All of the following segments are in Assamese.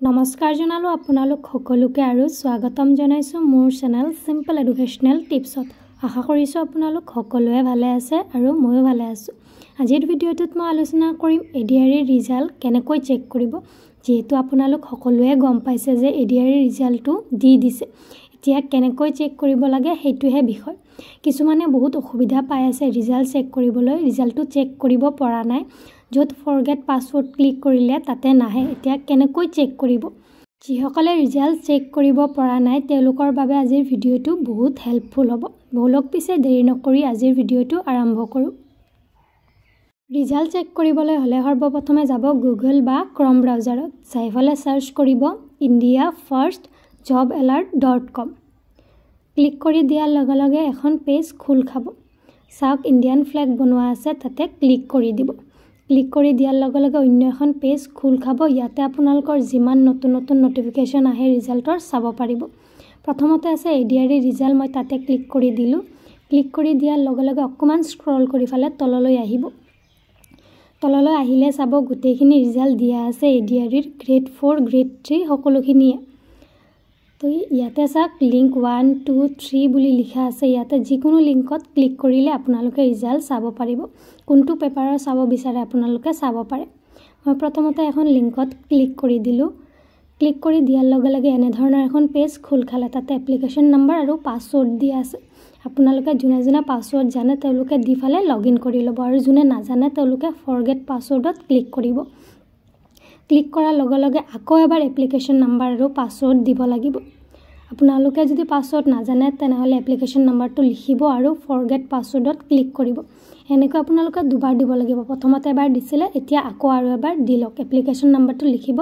নমস্কাৰ জনালোঁ আপোনালোক সকলোকে আৰু স্বাগতম জনাইছোঁ মোৰ চেনেল চিম্পল এডুকেশ্যনেল টিপছত। আশা কৰিছোঁ আপোনালোক সকলোৱে ভালে আছে আৰু ময়ো ভালে আছোঁ। আজিৰ ভিডিঅ'টোত মই আলোচনা কৰিম এডিআৰইৰ ৰিজাল্ট কেনেকৈ চেক কৰিব। যিহেতু আপোনালোক সকলোৱে গম পাইছে যে এডিআৰইৰ ৰিজাল্টটো দি দিছে, এতিয়া কেনেকৈ চেক কৰিব লাগে সেইটোহে বিষয়। কিছুমানে বহুত অসুবিধা পাই আছে ৰিজাল্ট চেক কৰিবলৈ, ৰিজাল্টটো চেক কৰিব পৰা নাই। য'ত ফৰগেট পাছৱৰ্ড ক্লিক কৰিলে তাতে নাহে, এতিয়া কেনেকৈ চেক কৰিব? যিসকলে ৰিজাল্ট চেক কৰিব পৰা নাই তেওঁলোকৰ বাবে আজিৰ ভিডিঅ'টো বহুত হেল্পফুল হ'ব। ব'লক পিছে দেৰি নকৰি আজিৰ ভিডিঅ'টো আৰম্ভ কৰোঁ। ৰিজাল্ট চেক কৰিবলৈ হ'লে সৰ্বপ্ৰথমে যাব গুগল বা ক্ৰম ব্ৰাউজাৰত, যাই পেলাই চাৰ্চ কৰিব India first job alert dot com. Click কৰি দিয়াৰ লগে লগে এখন পেজ খোল খাব। চাওক, ইণ্ডিয়ান ফ্লেগ বনোৱা আছে, তাতে ক্লিক কৰি দিব। ক্লিক কৰি দিয়াৰ লগে লগে অন্য এখন পেজ খোল খাব। ইয়াতে আপোনালোকৰ যিমান নতুন নতুন নটিফিকেশ্যন আহে ৰিজাল্টৰ চাব পাৰিব। প্ৰথমতে আছে এডিআৰই ৰিজাল্ট, মই তাতে ক্লিক কৰি দিলোঁ। ক্লিক কৰি দিয়াৰ লগে লগে অকণমান স্ক্ৰল কৰি পেলাই তললৈ আহিব। তললৈ আহিলে চাব গোটেইখিনি ৰিজাল্ট দিয়া আছে এডিআৰইৰ গ্ৰেড 4, গ্ৰেড 3 সকলোখিনিয়ে। তো ইয়াতে চাওক লিংক 1, 2, 3 বুলি লিখা আছে। ইয়াতে যিকোনো লিংকত ক্লিক কৰিলে আপোনালোকে ৰিজাল্ট চাব পাৰিব। কোনটো পেপাৰৰ চাব বিচাৰে আপোনালোকে চাব পাৰে। মই প্ৰথমতে এখন লিংকত ক্লিক কৰি দিলোঁ। ক্লিক কৰি দিয়াৰ লগে লগে এনেধৰণৰ এখন পেজ খোল খালে। তাতে এপ্লিকেশ্যন নম্বৰ আৰু পাছৱৰ্ড দিয়া আছে। আপোনালোকে যোনে যোনে পাছৱৰ্ড জানে তেওঁলোকে দি পেলাই লগ ইন কৰি ল'ব, আৰু যোনে নাজানে তেওঁলোকে ফৰগেট পাছৱৰ্ডত ক্লিক কৰিব। ক্লিক কৰাৰ লগে লগে আকৌ এবাৰ এপ্লিকেশ্যন নাম্বাৰ আৰু পাছৱৰ্ড দিব লাগিব। আপোনালোকে যদি পাছৱৰ্ড নাজানে তেনেহ'লে এপ্লিকেশ্যন নাম্বাৰটো লিখিব আৰু ফৰগেট পাছৱৰ্ডত ক্লিক কৰিব। এনেকৈ আপোনালোকে দুবাৰ দিব লাগিব। প্ৰথমতে এবাৰ দিছিলে, এতিয়া আকৌ আৰু এবাৰ দি লওক। এপ্লিকেশ্যন নাম্বাৰটো লিখিব,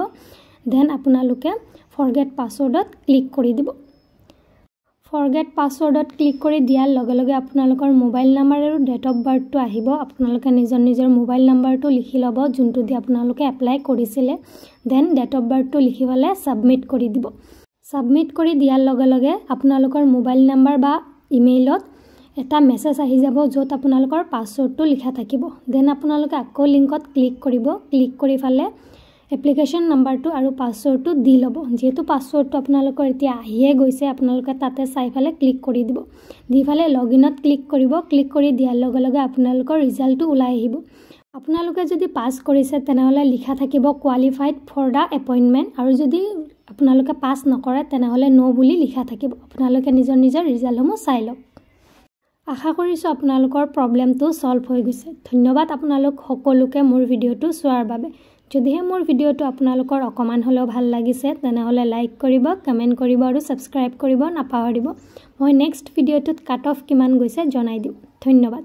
then আপোনালোকে ফৰগেট পাছৱৰ্ডত ক্লিক কৰি দিব। ফৰগেট পাছৱৰ্ডত ক্লিক কৰি দিয়াৰ লগে লগে আপোনালোকৰ মোবাইল নাম্বাৰ আৰু ডেট অফ বাৰ্থটো আহিব। আপোনালোকে নিজৰ নিজৰ মোবাইল নাম্বাৰটো লিখি ল'ব, যোনটো দি আপোনালোকে এপ্লাই কৰিছিলে। Then date of বাৰ্থটো লিখি পেলাই ছাবমিট কৰি দিব। ছাবমিট কৰি দিয়াৰ লগে লগে আপোনালোকৰ মোবাইল নাম্বাৰ বা ইমেইলত এটা মেছেজ আহি যাব, য'ত আপোনালোকৰ পাছৱৰ্ডটো লিখা থাকিব। Then আপোনালোকে আকৌ লিংকত ক্লিক কৰিব। ক্লিক কৰি পেলাই এপ্লিকেশ্যন নাম্বাৰটো আৰু পাছৱৰ্ডটো দি ল'ব। যিহেতু পাছৱৰ্ডটো আপোনালোকৰ এতিয়া আহিয়ে গৈছে, আপোনালোকে তাতে চাই পেলাই ক্লিক কৰি দিব। দি পেলাই লগ ইনত ক্লিক কৰিব। ক্লিক কৰি দিয়াৰ লগে লগে আপোনালোকৰ ৰিজাল্টটো ওলাই আহিব। আপোনালোকে যদি পাছ কৰিছে তেনেহ'লে লিখা থাকিব কোৱালিফাইড ফৰ the appointment, আৰু যদি আপোনালোকে পাছ নকৰে তেনেহ'লে ন' বুলি লিখা থাকিব। আপোনালোকে নিজৰ নিজৰ ৰিজাল্টসমূহ চাই লওক। আশা কৰিছোঁ আপোনালোকৰ প্ৰব্লেমটো ছল্ভ হৈ গৈছে। ধন্যবাদ আপোনালোক সকলোকে মোৰ ভিডিঅ'টো চোৱাৰ বাবে। যদিহে মোৰ ভিডিঅ'টো আপোনালোকৰ অকণমান হ'লেও ভাল লাগিছে তেনেহ'লে লাইক কৰিব, কমেণ্ট কৰিব আৰু ছাবস্ক্ৰাইব কৰিব নাপাহৰিব। মই নেক্সট ভিডিঅ'টোত কাট অফ কিমান গৈছে জনাই দিম। ধন্যবাদ।